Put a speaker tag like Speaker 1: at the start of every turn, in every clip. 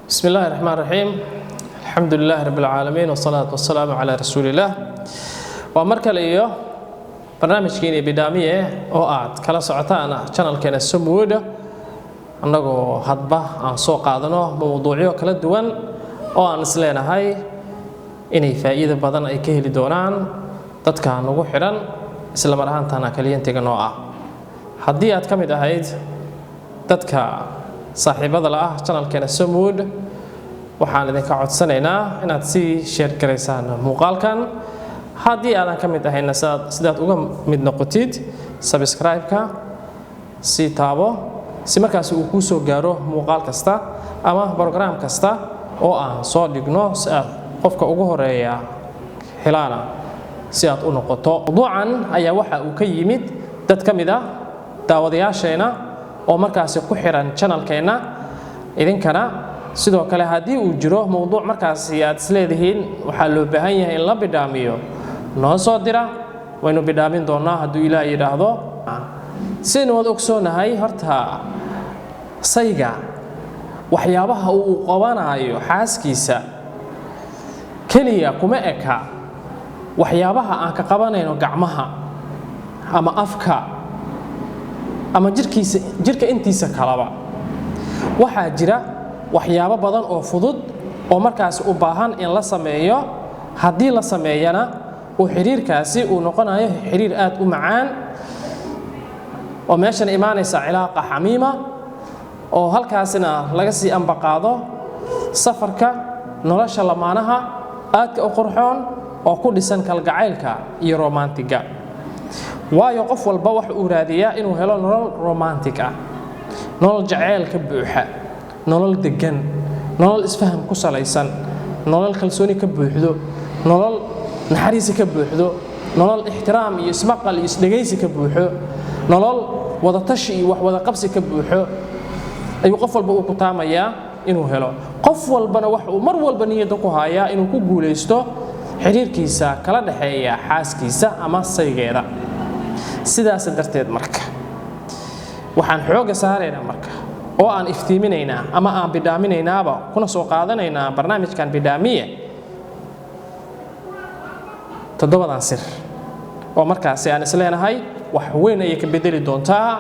Speaker 1: بسم الله الرحمن الرحيم، الحمد لله رب العالمين، والصلاة والسلام على رسول الله. Waa mar kale iyo barnaamijkeeni Bidhaamiye oo aad kala socotaan channelkeena Somwood, annagoo hadba aan soo qaadano mawduucyo kala duwan oo aan isleenahay inay faa'iido badan ay ka heli doonaan dadka nagu xidhan, isla mar ahaantana clientiga noo ah. Haddii aad ka mid ahayd dadka saaxiibada la ah channelkeena Somwood, waxaan idinka codsanaynaa inaad sii share garaysaan muuqaalkan. Haddii aadan ka mid ahayna, sidaad uga mid noqotid, subscribe-ka sii taabo si markaasi uu kuu soo gaaro muuqaal kasta ama program kasta oo aan soo dhigno, si aad qofka ugu horeeya helaana si aad u noqoto. Mawduucan ayaa waxa uu ka yimid dad ka mid ah daawadayaasheena oo markaasi ku xiran channelkeenna. Idinkana sidoo kale, haddii uu jiro mowduuc markaasi aad isleedihiin waxaa loo baahan yahay in la bidhaamiyo, noo soo dira, waynu bidhaamin doonaa hadduu Ilaah yidhaahdo. Sidaynu wad ogsoonahay, horta sayga waxyaabaha uu qabanayo xaaskiisa keliya kuma eka waxyaabaha aan ka qabanayno gacmaha ama afka ama jirkiisa, jirka intiisa kalaba. Waxaa jira waxyaabo badan oo fudud oo markaasi u baahan in la sameeyo. Haddii la sameeyana, uu xiriirkaasi uu noqonayo xiriir aad u macaan, oo meeshan imaanaysa cilaaqa xamiima, oo halkaasina laga sii ambaqaado safarka nolosha lamaanaha aadka u qurxoon oo ku dhisan kalgacaylka iyo romantiga. Waayo, qof walba waxa uu raadiyaa inuu helo nolol romantic ah, nolol jaceyl ka buuxa, nolol deggan, nolol isfaham ku salaysan, nolol kalsooni ka buuxdo, nolol naxariisi ka buuxdo, nolol ixtiraam iyo ismaqal iyo isdhegaysi ka buuxo, nolol wadatashi iyo wax wada qabsi ka buuxo ayuu qof walba uu ku taamayaa inuu helo. Qof walbana wax uu mar walba niyadda ku hayaa inuu ku guulaysto xiriirkiisa kala dhexeeya xaaskiisa ama saygeeda. Sidaas darteed marka waxaan xoogga saaraynaa marka oo aan iftiiminaynaa ama aan bidhaaminaynaaba, kuna soo qaadanaynaa barnaamijkan Bidhaamiye, toddobadan sir oo markaasi aan isleenahay wax weyn ayay ka bedeli doontaa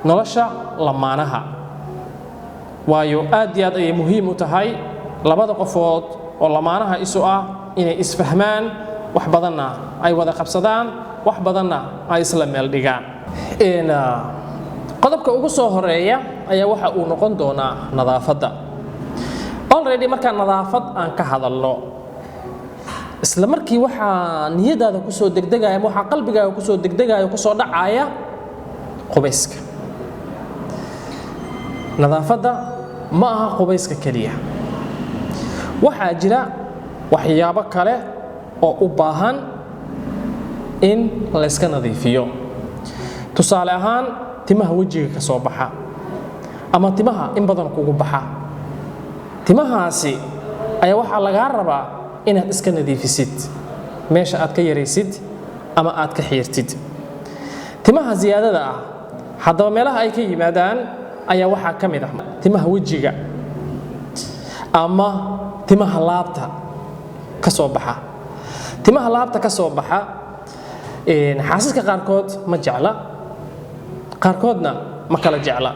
Speaker 1: nolosha lamaanaha. Waayo, aad iyo aad ayay muhiim u tahay labada qofood oo lamaanaha isu ah inay isfahmaan, wax badanna ay wada qabsadaan, wax badanna ay isla meel dhigaan. Qodobka ugu soo horeeya ayaa waxa uu noqon doonaa nadaafadda. Already markaan nadaafad aan ka hadalno, isla markii waxaa niyadaada kusoo degdegaya ama waxaa qalbigaaga kusoo degdegaya, kusoo dhacaya qubayska. Nadaafadda ma aha qubayska keliya. Waxaa jira waxyaabo kale oo u baahan in layska nadiifiyo. Tusaale ahaan, timaha wejiga ka soo baxa ama timaha in badan kugu baxa, timahaasi ayaa waxaa lagaa rabaa inaad iska nadiifisid, meesha aad ka yaraysid ama aad ka xiirtid. Timaha siyaadada ah haddaba meelaha ay ka yimaadaan ayaa waxaa ka mid ah timaha wejiga ama timaha laabta ka soo baxa. Timaha laabta ka soo baxa, xaasaska qaarkood ma jecla, qaarkoodna ma kala jecla.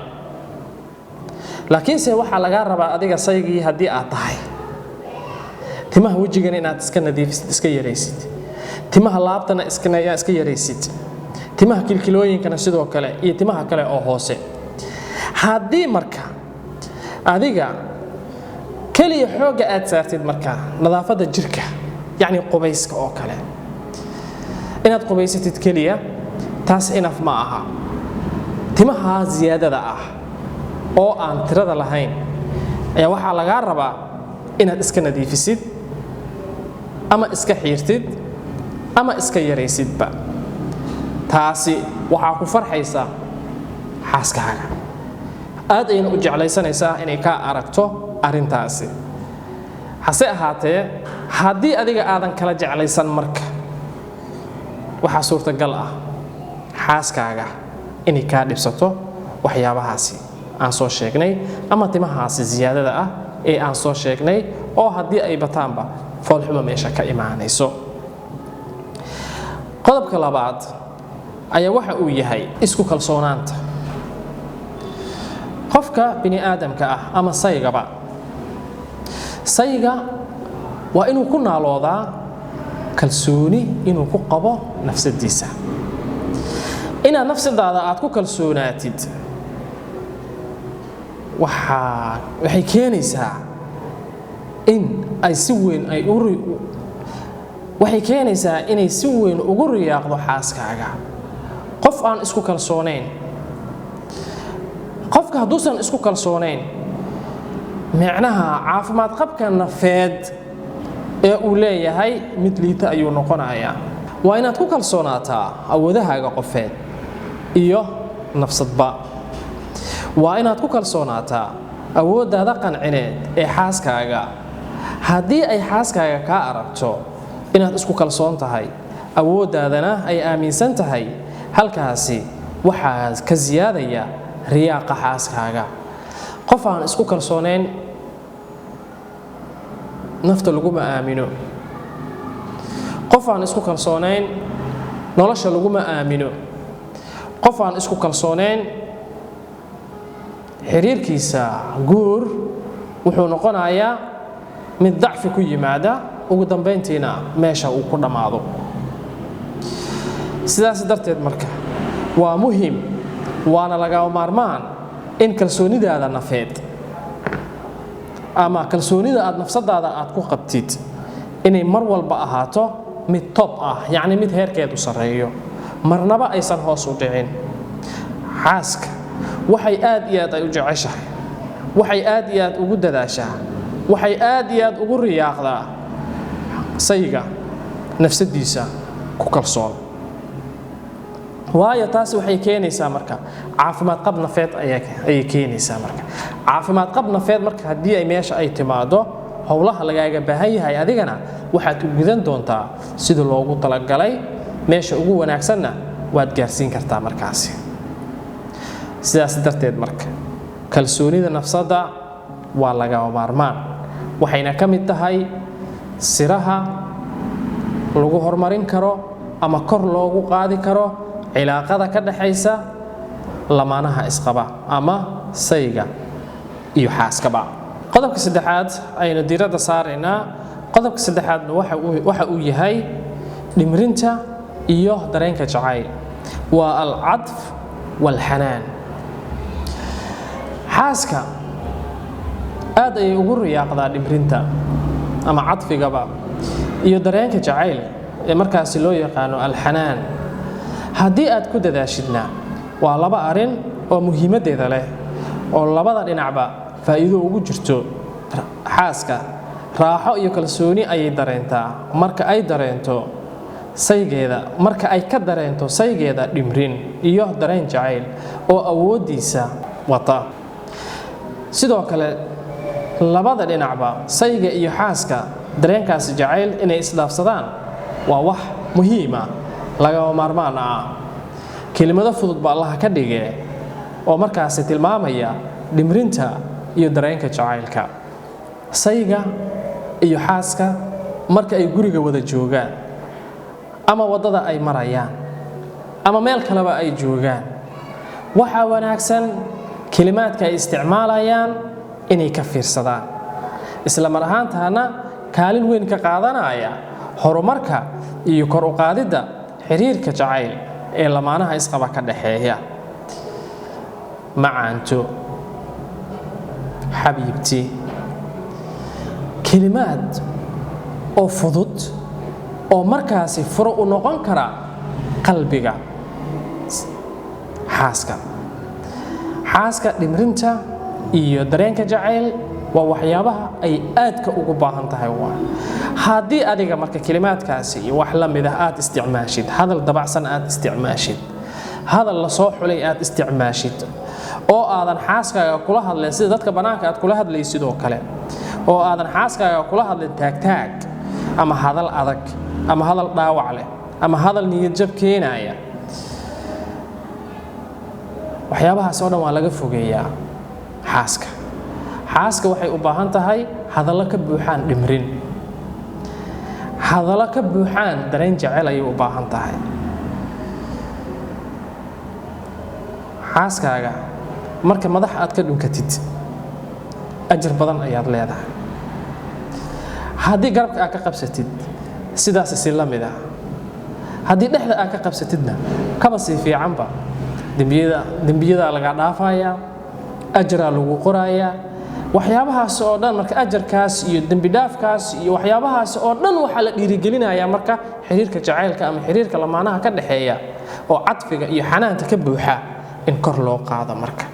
Speaker 1: Laakiinse waxaa lagaa rabaa adiga saygii haddii aad tahay, timaha wejigana inaad iska nadiifisid, iska yaraysid, timaha laabtana iska yaraysid, timaha kilkilooyinkana sidoo kale, iyo timaha kale oo hoose. Haddii marka adiga keliya xoogga aad saartid marka nadaafadda jirka, yacni qubayska oo kale, inaad qubaysatid keliya, taas enough ma aha. Timaha siyaadada ah oo aan tirada lahayn ayaa waxaa lagaa rabaa inaad iska nadiifisid ama iska xiirtid ama iska yaraysidba. Taasi waxaa ku farxaysa xaaskaaga, aad ayna u jeclaysanaysaa inay kaa aragto arrintaasi. Hase ahaatee, haddii adiga aadan kala jeclaysan marka, waxaa suurtagal ah xaaskaaga inay kaa dhibsato waxyaabahaasi aan soo sheegnay ama timahaasi siyaadada ah. ee aan soo sheegnay, oo haddii ay bataanba foolxumo meesha ka imaanayso. Qodobka labaad ayaa waxa uu yahay isku kalsoonaanta qofka bini aadamka ah ama saygaba. Sayga waa inuu ku naaloodaa kalsooni inuu ku qabo nafsadiisa. Inaad nafsadaada aad ku kalsoonaatid waxay keenaysaa in ay si weyn ay u waxay keenaysaa inay si weyn ugu riyaaqdo xaaskaaga. Qof aan isku kalsoonayn, qofka hadduusan isku kalsoonayn, micnaha caafimaad qabka nafeed ee uu leeyahay mid liita ayuu noqonayaa. Waa inaad ku kalsoonaataa awoodahaaga qofeed iyo nafsadba. Waa inaad ku kalsoonaataa awooddaada qancineed ee xaaskaaga. Haddii ay xaaskaaga kaa aragto inaad isku kalsoon tahay, awooddaadana ay aaminsan tahay, halkaasi waxaa ka siyaadaya riyaaqa xaaskaaga. Qof aan isku kalsoonayn nafta laguma aamino, qof aan isku kalsoonayn nolosha laguma aamino, qof aan isku kalsoonayn xiriirkiisa guur wuxuu noqonayaa mid dacfi ku yimaada, ugu dambayntiina meesha uu ku dhammaado. Sidaas darteed marka waa muhim, waana lagama maarmaan in kalsoonidaada nafeed ama kalsoonida aad nafsadaada aad ku qabtid inay mar walba ahaato mid top ah, yacni mid heerkeedu sarreeyo, marnaba aysan hoos u dhicin. Xaaska waxay aad iyo aad ay u jeceshahay, waxay aad iyo aad ugu dadaashaa, waxay aad iyo aad ugu riyaaqdaa sayga nafsadiisa ku kalsoon. Waayo taasi waxay keenaysaa marka caafimaad qab nafeed ayay keenaysaa. Marka caafimaad qab nafeed marka haddii ay meesha ay timaado, howlaha lagaaga baahan yahay adigana waxaad u gudan doontaa sida loogu talagalay, meesha ugu wanaagsanna waad gaarsiin kartaa markaasi. Sidaas darteed marka kalsoonida nafsadda waa lagama maarmaan, waxayna ka mid tahay siraha lagu horumarin karo ama kor loogu qaadi karo cilaaqada ka dhaxaysa lamaanaha isqaba ama sayga iyo xaaskaba. Qodobka saddexaad aynu diiradda saaraynaa, qodobka saddexaadna waxa uu yahay dhimrinta iyo dareenka jacayl, waa alcadf waalxanaan. Xaaska aad ayay ugu riyaaqdaa dhimrinta ama cadfigaba iyo dareenka jacayl ee markaasi loo yaqaano alxanaan. Haddii aad ku dadaashidna waa laba arrin oo muhiimaddeeda leh oo labada dhinacba faa'iido ugu jirto. Xaaska raaxo iyo kalsooni ayay dareentaa marka ay dareento saygeeda, marka ay ka dareento saygeeda dhimrin iyo dareen jacayl oo awooddiisa wata. Sidoo kale labada dhinacba, sayga iyo xaaska, dareenkaasi jacayl inay isdhaafsadaan waa wax muhiima, lagama maarmaan ah. Kelimado fudud ba Allaha ka dhige oo markaasi tilmaamaya dhimrinta iyo dareenka jacaylka. Sayga iyo xaaska marka ay guriga wada joogaan ama waddada ay marayaan ama meel kaleba ay joogaan, waxaa wanaagsan kelimaadka ay isticmaalayaan inay ka fiirsadaan, isla mar ahaantaana kaalin weyn ka qaadanaya horumarka iyo kor u qaadidda xiriirka jacayl ee lamaanaha isqaba ka dhaxeeya. Macaanto, xabiibti, kelimaad oo fudud oo markaasi furo u noqon kara qalbiga xaaska. Xaaska dhimrinta iyo dareenka jacayl waa waxyaabaha ay aadka ugu baahan tahay. Waa haddii adiga marka kelimaadkaasi iyo wax la mid ah aad isticmaashid, hadal dabacsan aad isticmaashid, hadal la soo xulay aad isticmaashid, oo aadan xaaskaaga kula hadlin sida dadka bannaanka aad kula hadlaysid oo kale, oo aadan xaaskaaga kula hadlin taagtaag ama hadal adag ama hadal dhaawac leh ama hadal niyadjab keenaya, waxyaabahaas oo dhan waa laga fogeeyaa xaaska. Xaaska waxay u baahan tahay hadallo ka buuxaan dhimrin, hadallo ka buuxaan dareen jecel ayay u baahan tahay. Xaaskaaga marka madax aad ka dhunkatid, ajar badan ayaad leedahay. Haddii garabka aad ka qabsatid, sidaas si la mid ah. Haddii dhexda aad ka qabsatidna, kaba sii fiicanba. Dembiyada, dembiyadaa lagaa dhaafayaa, ajaraa lagu qorayaa, waxyaabahaas oo dhan. Marka ajarkaas iyo dembi dhaafkaas iyo waxyaabahaas oo dhan waxaa la dhiirigelinayaa marka xiriirka jacaylka ama xiriirka lamaanaha ka dhexeeya oo cadfiga iyo xanaanta ka buuxa in kor loo qaado. Marka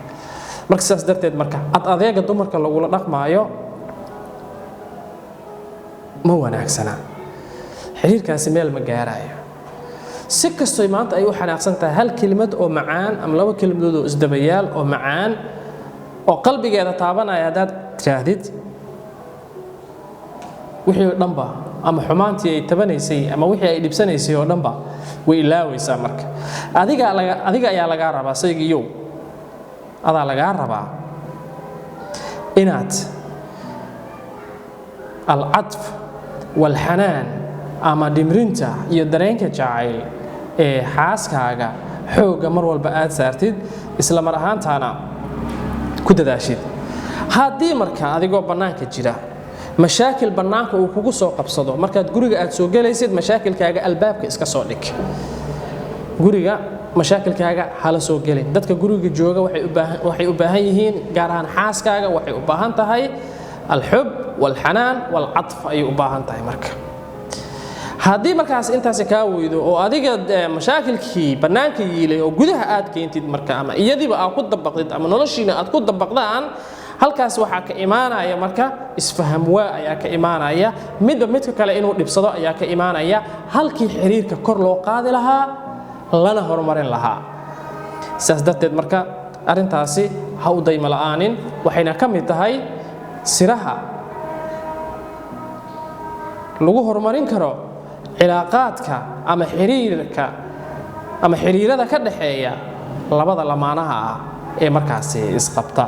Speaker 1: sidaas darteed, marka ad adeega dumarka lagula dhaqmaayo ma wanaagsana, xiriirkaasi meel ma gaarayo. Si kastoy maanta ay u xanaaqsan tahay, hal kelimad oo macaan ama laba kelimadood oo isdabayaal oo macaan oo qalbigeeda taabanaya haddaad tiraahdid, wixii oo dhanba ama xumaantii ay tabanaysay ama wixii ay dhibsanaysay oo dhanba way ilaawaysaa. Marka adiga laga adiga ayaa lagaa rabaa, saygiyow, adaa lagaa rabaa inaad alcatf walxanaan ama dhimrinta iyo dareenka jacayl ee xaaskaaga xoogga mar walba aad saartid, isla mar ahaantaana ku dadaashid. Haddii marka adigoo bannaanka jira mashaakil bannaanka uu kugu soo qabsado, markaad guriga aad soo gelaysid, mashaakilkaaga albaabka iska soo dhig. Guriga mashaakilkaaga hala soo gelin. Dadka guriga jooga waxay u baahan yihiin, gaar ahaan xaaskaaga, waxay u baahan tahay alxub walxanaan walcatf ayay u baahan tahay. Marka haddii markaas intaasi kaa weydo oo adiga mashaakilkii bannaanka yiilay oo gudaha aad keentid marka, ama iyadiiba aad ku dabaqdid ama noloshiina aad ku dabaqdaan, halkaas waxaa ka imaanaya marka isfaham waa ayaa ka imaanaya, midba midka kale inuu dhibsado ayaa ka imaanaya, halkii xiriirka kor loo qaadi lahaa lana horumarin lahaa. Sidaas darteed marka arrintaasi ha u daymo la'aanin, waxayna ka mid tahay siraha lagu horumarin karo cilaaqaadka ama xiriirka ama xiriirada ka dhaxeeya labada lamaanaha ah ee markaasi isqabta.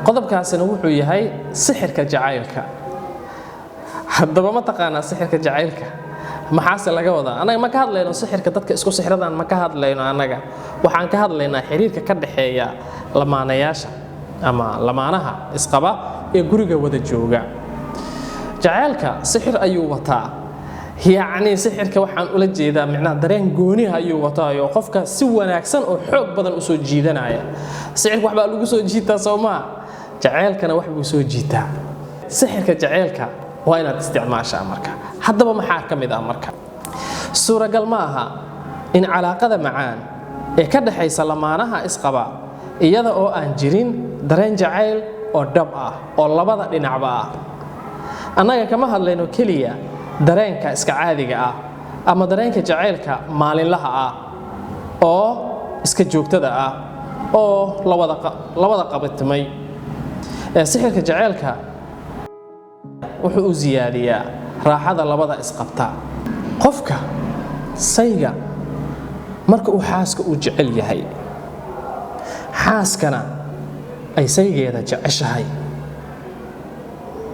Speaker 1: Qodobkaasina wuxuu yahay sixirka jacaylka. Haddaba ma taqaanaa sixirka jacaylka? Maxaase laga wadaa? Annaga ma ka hadlayno sixirka dadka isku sixradaan, ma ka hadlayno. Annaga waxaan ka hadlaynaa xiriirka ka dhaxeeya lamaanayaasha ama lamaanaha isqaba ee guriga wada jooga. Jacaylka sixir ayuu wataa. Yacni sixirka waxaan ula jeedaa micnaha dareen gooniha ayuu wataayo, qofka si wanaagsan oo xoog badan usoo jiidanaya. Sixirka waxbaa lagu soo jiitaa, soo maa? Jacaylkana wax buu soo jiitaa. Sixirka jacaylka waa inaad isticmaashaa. Marka haddaba maxaa ka mid ah? Marka suuragal ma aha in calaaqada macaan ee ka dhaxaysa lamaanaha isqaba iyada oo aan jirin dareen jacayl oo dhab ah oo labada dhinacba ah. Annaga kama hadlayno keliya dareenka iska caadiga ah ama dareenka jacaylka maalinlaha ah oo iska joogtada ah oo lawada qabatimay. Ee sixirka jacaylka wuxuu u siyaadiyaa raaxada labada isqabta. Qofka sayga marka uu xaaska uu jecel yahay, xaaskana ay saygeeda jeceshahay,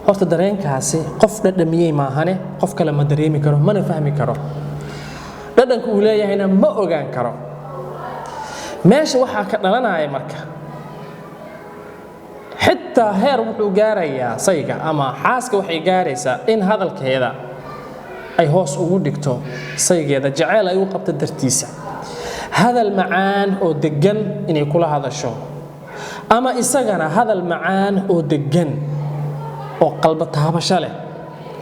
Speaker 1: horta dareenkaasi qof dhadhamiyey maahane qof kale ma dareemi karo, mana fahmi karo, dhadhanka uu leeyahayna ma ogaan karo. Meesha waxaa ka dhalanaya marka xitaa heer wuxuu gaarayaa sayga ama xaaska waxay gaaraysaa in hadalkeeda ay hoos ugu dhigto saygeeda, jaceyl ay u qabto dartiisa, hadal macaan oo deggan inay kula hadasho, ama isagana hadal macaan oo deggan oo qalbo taabasho leh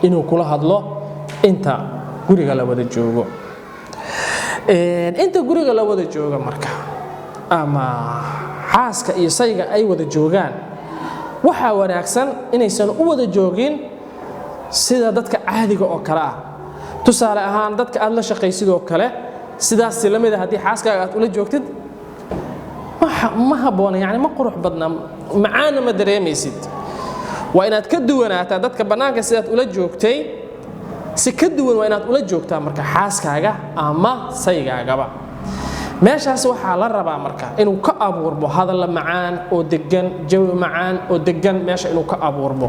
Speaker 1: inuu kula hadlo inta guriga la wada joogo. Inta guriga la wada joogo marka ama xaaska iyo sayga ay wada joogaan, waxaa wanaagsan inaysan u wada joogin sida dadka caadiga oo kale ah. Tusaale ahaan, dadka aad la shaqaysid oo kale, sidaas la mid a haddii xaaskaaga aad ula joogtid, ma habboona, yani ma qurux badna, macaana ma dareemaysid. Waa inaad ka duwanaataa dadka bannaanka. Sidaad ula joogtay si ka duwan waa inaad ula joogtaa marka xaaskaaga ama saygaagaba. Meeshaas waxaa la rabaa marka inuu ka abuurmo hadalla macaan oo degan, jawi macaan oo degan meesha inuu ka abuurmo,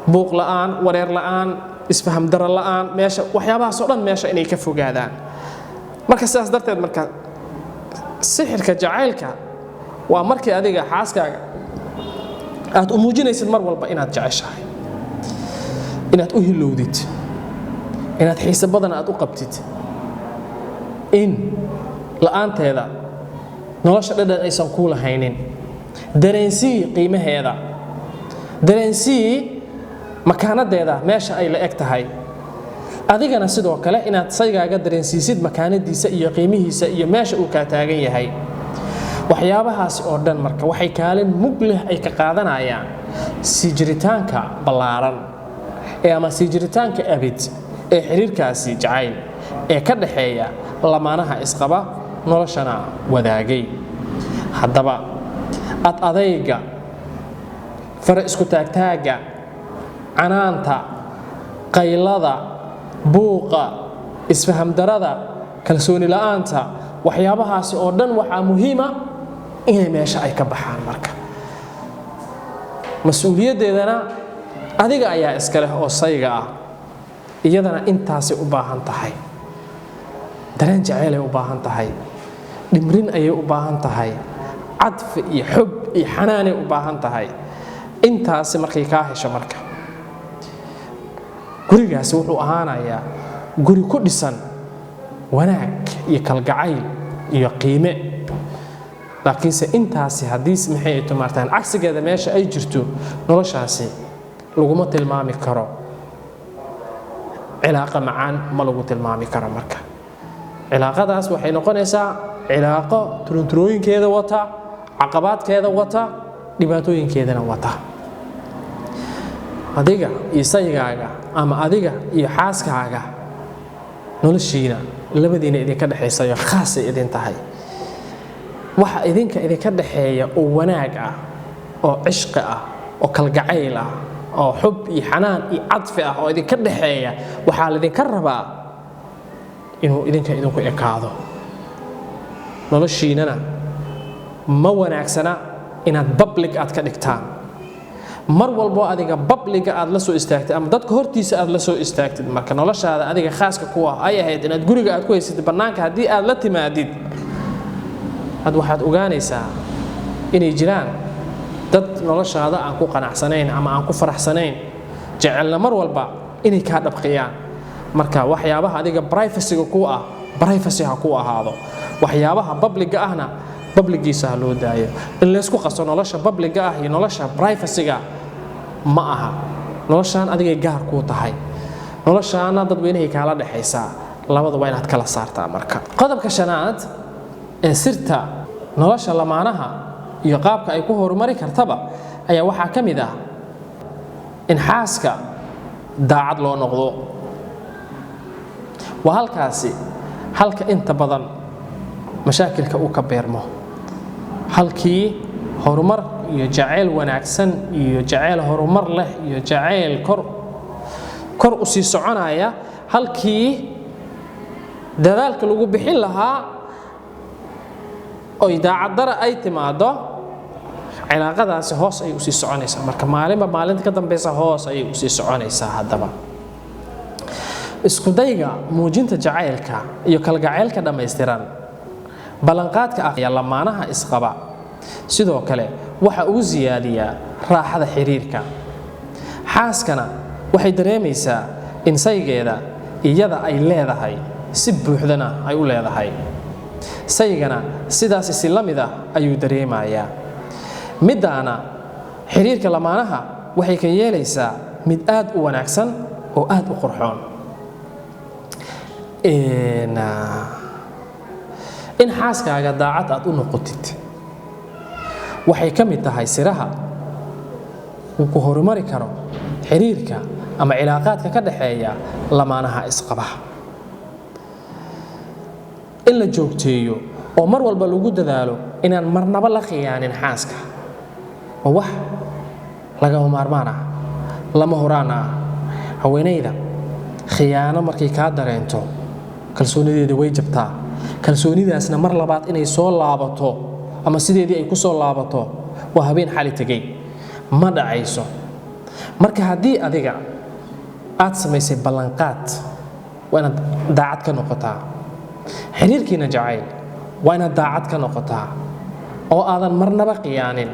Speaker 1: buuq la'aan, wareer la'aan, isfaham daro la'aan, meesha waxyaabahaas oo dhan meesha inay ka fogaadaan. Marka sidaas darteed, marka sixirka jacaylka waa markii adiga xaaskaaga aad u muujinaysid mar walba inaad jeceshahay, inaad u hilowdid, inaad xiise badan aad u qabtid, in la'aanteeda nolosha dhadhan aysan kuu lahaynin. Dareensii qiimaheeda, dareensii makaanadeeda meesha ay la eg tahay. Adigana sidoo kale inaad saygaaga dareensiisid makaanadiisa iyo qiimihiisa iyo meesha uu kaa taagan yahay. Waxyaabahaasi oo dhan marka waxay kaalin mug leh ay ka qaadanayaan sii jiritaanka ballaaran ee ama sii jiritaanka abid ee xiriirkaasi jacayl ee ka dhaxeeya lamaanaha isqaba, noloshana wadaagay. Haddaba ad adayga, fara isku taagtaagga, canaanta, qaylada, buuqa, isfahamdarada, kalsooni la'aanta, waxyaabahaasi oo dhan waxaa muhiima inay meesha ay ka baxaan. Marka mas-uuliyaddeedana adiga ayaa iska leh oo sayga ah. Iyadana intaasay u baahan tahay: dareen jaceylay u baahan tahay, dhimrin ayay u baahan tahay, cadfi iyo xub iyo xanaanay u baahan tahay. Intaasi markay kaa hesho, marka gurigaasi wuxuu ahaanayaa guri ku dhisan wanaag iyo kalgacayl iyo qiime. Laakiinse intaasi haddii maxay ay tumaartaan cagsigeeda meesha ay jirto, noloshaasi laguma tilmaami karo cilaaqa macaan, ma lagu tilmaami karo. Marka cilaaqadaas waxay noqonaysaa cilaaqo turunturooyinkeeda wata, caqabaadkeeda wata, dhibaatooyinkeedana wata. Adiga iyo saygaaga ama adiga iyo xaaskaaga, noloshiina labadiina idinka dhexaysayo khaasay idin tahay. Waxa idinka idinka dhexeeya oo wanaag ah oo cishqi ah oo kalgacayl ah oo xub iyo xanaan iyo cadfi ah oo idinka dhexeeya, waxaa laydinka rabaa inuu idinka idinku ekaado. Noloshiinana ma wanaagsana inaad public aad ka dhigtaan. Mar walbo adiga public-ga aad la soo istaagtid ama dadka hortiisa aad la soo istaagtid, marka noloshaada adiga khaaska kuwa ay ahayd inaad guriga aad ku haysatid, bannaanka haddii aad la timaadid, had waxaad ogaanaysaa inay jiraan dad noloshaada aan ku qanacsanayn ama aan ku faraxsanayn, jecelna mar walba inay kaa dhabqiyaan. Marka waxyaabaha adiga privacy-ga ku ah, privacy ha ku ahaado. Waxyaabaha public-ga ahna public-giisa ha loo daayo. In laysku qaso nolosha public-ga ah iyo nolosha privacy-ga ma aha. Noloshaan adigay gaar kuu tahay, noloshaana dadweynahay kaala dhexaysaa. Labada waa inaad kala saartaa. Marka qodobka shanaad ee sirta nolosha lamaanaha iyo qaabka ay ku horumari kartaba ayaa waxaa ka mid ah in xaaska daacad loo noqdo. Waa halkaasi halka inta badan mashaakilka uu ka beermo. Halkii horumar iyo jacayl wanaagsan iyo jacayl horumar leh iyo jacayl kor kor u sii soconaya, halkii dadaalka lagu bixin lahaa, oy daacaddara ay timaaddo, cilaaqadaasi hoos ayay usii soconaysaa. Marka maalinba maalinta ka dambeysa hoos ayay usii soconaysaa. Haddaba iskudayga muujinta jacaylka iyo kalgacaylka dhammaystiran, ballanqaadka ah ayaa lamaanaha isqaba sidoo kale waxa uu siyaadiyaa raaxada xiriirka. Xaaskana waxay dareemaysaa in saygeeda iyada ay leedahay, si buuxdana ay u leedahay. Saygana sidaasi si la mid ah ayuu dareemayaa. Middaana xiriirka lamaanaha waxay ka yeelaysaa mid aad u wanaagsan oo aad u qurxoon. In xaaskaaga daacad aad u noqotid waxay ka mid tahay siraha uu ku horumari karo xiriirka ama cilaaqaadka ka dhaxeeya lamaanaha isqaba. In la joogteeyo oo mar walba lagu dadaalo inaan marnaba la khiyaanin xaaska waa wax lagama maarmaan ah, lama huraan ah. Haweenayda khiyaano markay kaa dareento, kalsoonideeda way jabtaa. Kalsoonidaasna mar labaad inay soo laabato ama sideedii ay ku soo laabato waa habeen xali tegey, ma dhacayso. Marka haddii adiga aad samaysay ballanqaad, waa inaad daacad ka noqotaa. Xiriirkiina jacayl waa inaad daacad ka noqotaa oo aadan marnaba qiyaanin.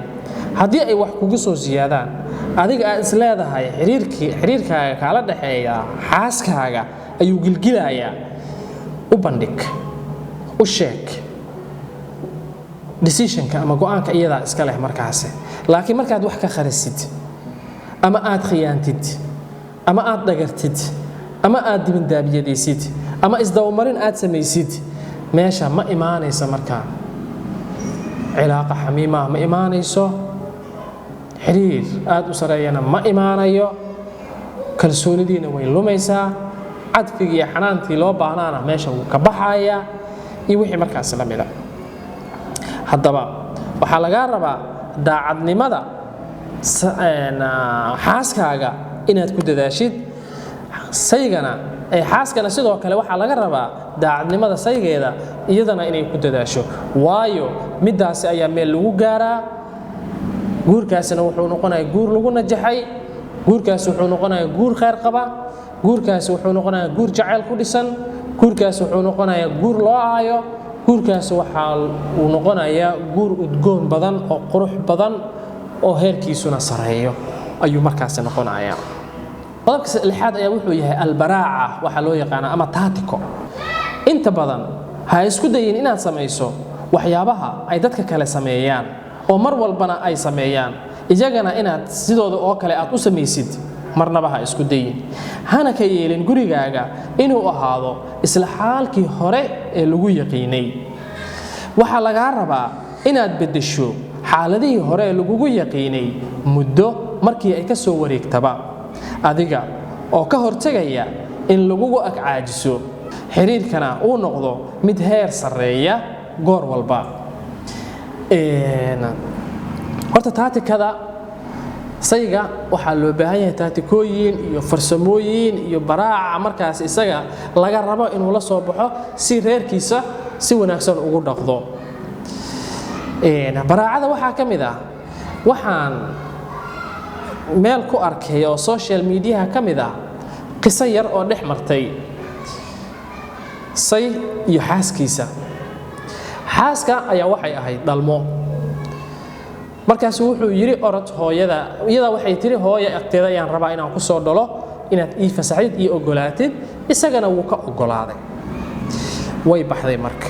Speaker 1: Haddii ay wax kugu soo siyaadaan, adiga aad is leedahay xiriirkaaga kaala dhexeeya xaaskaaga ayuu gilgilayaa, u bandhig, u sheeg. Decisionka ama go'aanka iyadaa iska leh markaasi. Laakiin markaad wax ka kharisid ama aad khiyaantid ama aad dhagartid ama aad dibindaabiyadaysid ama isdabamarin aad samaysid, meesha ma imaanayso. Markaa cilaaqa xamiimaha ma imaanayso, xiriir aad u sareeyana ma imaanayo, kalsoonidiina way lumaysaa, cadfigii iyo xanaantii loo baahnaana meesha wuu ka baxayaa iyo wixii markaasi la mida. Haddaba waxaa lagaa rabaa daacadnimada xaaskaaga inaad ku dadaashid. Saygana, xaaskana sidoo kale waxaa laga rabaa daacadnimada saygeeda iyadana inay ku dadaasho, waayo middaasi ayaa meel lagu gaaraa. Guurkaasina wuxuu noqonayaa guur lagu najaxay, guurkaasi wuxuu noqonayaa guur khayr qaba, guurkaasi wuxuu noqonayaa guur jacayl ku dhisan, guurkaasi wuxuu noqonayaa guur loo aayo, guurkaasi waxaa uu noqonayaa guur udgoon badan oo qurux badan oo heerkiisuna sareeyo ayuu markaasi noqonayaa. Qodobka lixaad ayaa wuxuu yahay albaraaca, waxaa loo yaqaana ama taatiko. Inta badan ha isku dayin inaad samayso waxyaabaha ay dadka kale sameeyaan oo mar walbana ay sameeyaan, iyagana inaad sidooda oo kale aad u samaysid marnaba ha isku dayin. Hana ka yeelin gurigaaga inuu ahaado isla xaalkii hore ee lagu yaqiinay. Waxaa lagaa rabaa inaad beddesho xaaladihii hore ee lagugu yaqiinay muddo markii ay ka soo wareegtaba, adiga oo ka hortegaya in lagugu agcaajiso, xiriirkana uu noqdo mid heer sarreeya goor walba. Horta taatikada sayga waxaa loo baahan yahay taatikooyin iyo farsamooyin iyo baraaca markaas isaga laga rabo inuu la soo baxo si reerkiisa si wanaagsan ugu dhaqdo. Baraacada waxaa ka mid ah, waxaan meel ku arkay oo social mediaha ka mid ah, qiso yar oo dhex martay say iyo xaaskiisa. Xaaska ayaa waxay ahayd dhalmo. Markaasu wuxuu yidhi orod hooyada, iyadaa waxay tiri hooya agteeda ayaan rabaa inaan ku soo dhalo, inaad ii fasaxdid iyo ogolaatid. Isagana wuu ka ogolaaday. Way baxday. Marka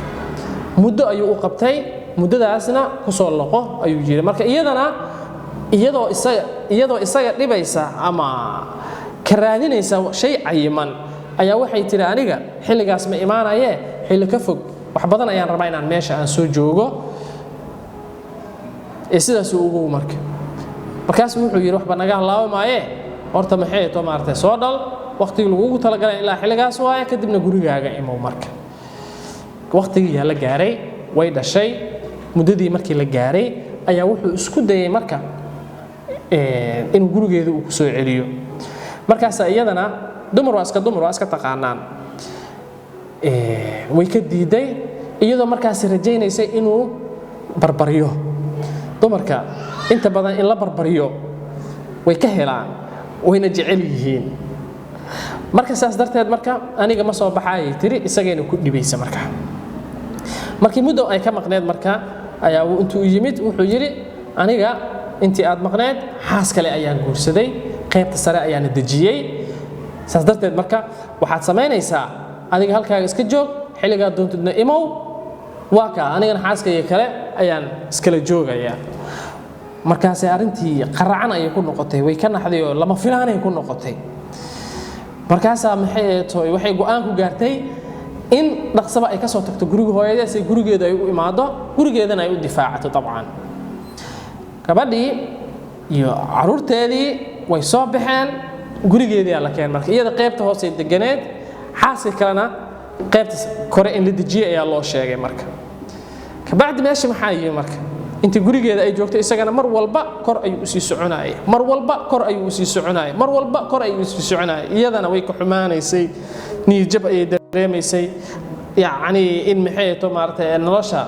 Speaker 1: muddo ayuu u qabtay, muddadaasna ku soo noqo ayuu yidhi. Marka iyadana iyadoo isaga dhibaysa ama ka raadinaysa shay cayiman ayaa waxay tiri aniga xilligaas ma imaanaye, xilli ka fog wax badan ayaan rabaa inaan meesha aan soo joogo. Ee sidaasuu ugu marka markaasuu wuxuu yidhi waxba naga halaabo maaye, horta maxay to maaragtay soo dhal waqtigii lagugu talagalay ilaa xilligaas waaye, kadibna gurigaaga imow. Marka waqtigii yaa la gaaray, way dhashay. Muddadii markii la gaaray ayaa wuxuu isku dayay marka inuu gurigeeda uu ku soo celiyo. Markaasa iyadana dumar waa iska dumar, waa iska taqaanaan, way ka diiday, iyadoo markaasi rajaynaysay inuu barbaryo. Dumarka inta badan in la barbaryo way ka helaan, wayna jecel yihiin. Marka saas darteed marka aniga ma soo baxaayay tiri, isagayna ku dhibaysa. Marka markii muddo ay ka maqneed marka ayaa intuu yimid wuxuu yidhi aniga intii aad maqneed xaas kale ayaan guursaday, qaybta sare ayaana dejiyey. Saas darteed marka waxaad samaynaysaa adiga halkaaga iska joog, xilligaa doontidna imow, waa kaa anigana xaaskayga kale ayaan iskala joogayaa. Markaasay arrintii qaracan ayay ku noqotay, way ka naxday oo lama filaanay ku noqotay. Markaasaa maxay toy waxay go'aan ku gaartay in dhaqsaba ay ka soo tagto guriga hooyadeed si gurigeeda ay u imaado, gurigeedana ay u difaacato. Dabcan gabadhii iyo caruurteedii way soo baxeen, gurigeedii la keen. Marka iyada qaybta hoose deganeed, xaaska kalena qaybta kore in la dejiyey ayaa loo sheegay. Marka kabacdi meesha maxaa yimi? Marka intii gurigeeda ay joogto isagana mar walba kor ayuu usii soconayay, mar walba kor ayuu usii soconayay, mar walba kor ayuu usii soconayay. Iyadana way ka xumaanaysay, niyadjab ayay dareemaysay. Yacni in maxay to maaragtay nolosha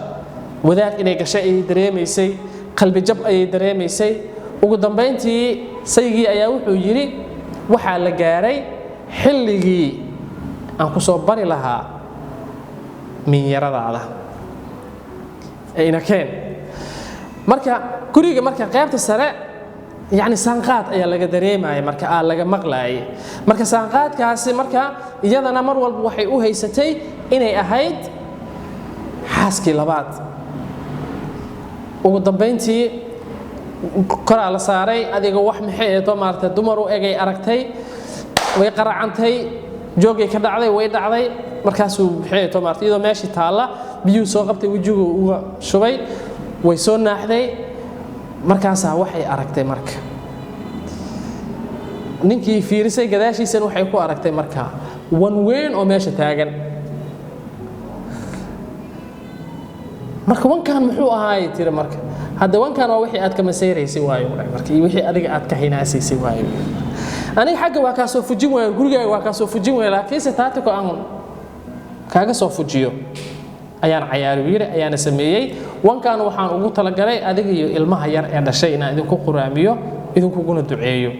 Speaker 1: wadaag inay gashay ayay dareemaysay, qalbijab ayay dareemaysay. Ugu dambayntii saygii ayaa wuxuu yidhi: "Waxaa la gaaray xilligii aan ku soo bari lahaa minyaradaada ee inakeen." Marka guriga, marka qaybta sare, yacni saanqaad ayaa laga dareemaya, marka aa laga maqlaayay. Marka saanqaadkaasi, marka iyadana mar walba waxay u haysatay inay ahayd xaaskii labaad. Ugu dambayntii koraa la saaray. Adiga wax maxay eeto maaragtay dumar u egay aragtay, way qaracantay, joogay ka dhacday, way dhacday. Markaasuu maxay eeto maaragtay iyadoo meeshii taalla biyuhu soo qabtay, wejigu uga shubay, way soo naaxday. Markaasaa waxay aragtay, marka ninkii fiirisay gadaashiisana waxay ku aragtay markaa wan weyn oo meesha taagan. Marka "Wankan muxuu ahaay?" tiri. Marka "Hadda wankan waa wixii aad ka masayraysay waayo," marka iyo wixii adiga aad ka hinaasaysay waayo. "Aniga xagga waa kaa soo fujin waayo, gurigaaga waa kaa soo fujin waayo, laakiinse taatiko aan kaaga soo fujiyo ayaan cayaari," yiri, "ayaana sameeyey. Wankan waxaan ugu talagalay adiga iyo ilmaha yar ee dhashay inaan idinku quraamiyo, idinkuguna duceeyo."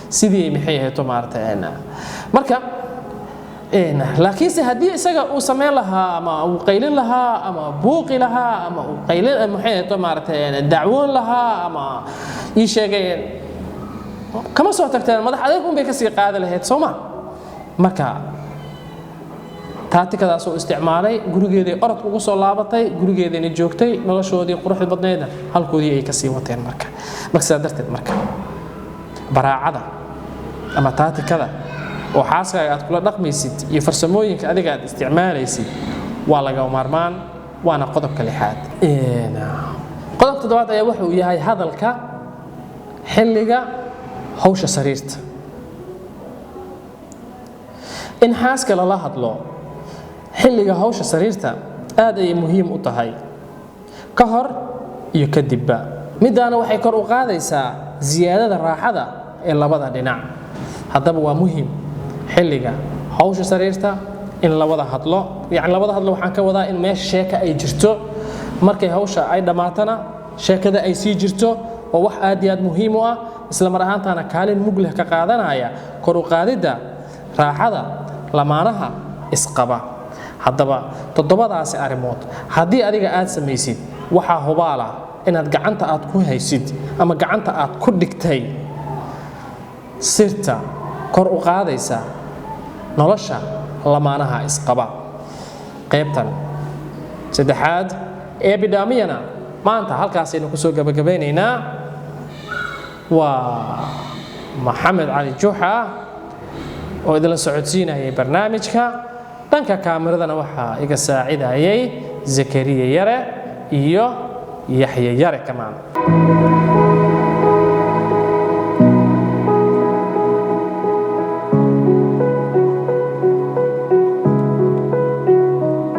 Speaker 1: Sidii maxay ahayto maaragtay marka. Laakiinse haddii isaga uu samayn lahaa ama uu qaylin lahaa ama buuqi lahaa ama uu qaylin maxay ahayto maaragtay dacwoon lahaa ama ii sheegay, kama soo tagteen, madax adeeg un bay kasii qaadi lahayd, soo ma? Marka taatikadaasuu isticmaalay, gurigeedii orod ugu soo laabatay, gurigeediina joogtay, noloshoodii quruxda badnaydna halkoodii ay kasii wateen. Marka sidaa darteed, marka baraacada ama taatikada oo xaaskaaga aad kula dhaqmaysid iyo farsamooyinka adiga aad isticmaalaysid waa laga maarmaan, waana qodobka lixaad. Qodobka toddobaad ayaa wuxuu yahay hadalka xilliga hawsha sariirta. In xaaska lala hadlo xilliga hawsha sariirta aad ayay muhiim u tahay, ka hor iyo kadibba. Middaana waxay kor u qaadaysaa siyaadada raaxada ee labada dhinac. Haddaba waa muhiim xilliga hawsha sariirta in la wada hadlo. Yacni labada hadlo waxaan ka wadaa in meesha sheeka ay jirto, markay hawsha ay dhammaatana sheekada ay sii jirto. Waa wax aad iyo aad muhiim u ah, isla mar ahaantaana kaalin mug leh ka qaadanaya kor u qaadidda raaxada lamaanaha isqaba. Haddaba toddobadaasi arrimood haddii adiga aad samaysid, waxaa hubaala inaad gacanta aad ku haysid ama gacanta aad ku dhigtay sirta kor u qaadaysa nolosha lamaanaha isqaba. Qaybtan saddexaad ee Bidhaamiyana maanta halkaasaynu kusoo gabagabaynaynaa. Waa Maxamed Cali Juuxa oo idinla socodsiinayay barnaamijka. Dhanka kaamiradana waxaa iga saacidayay Zakariya Yare iyo Yaxye Yare kamaan.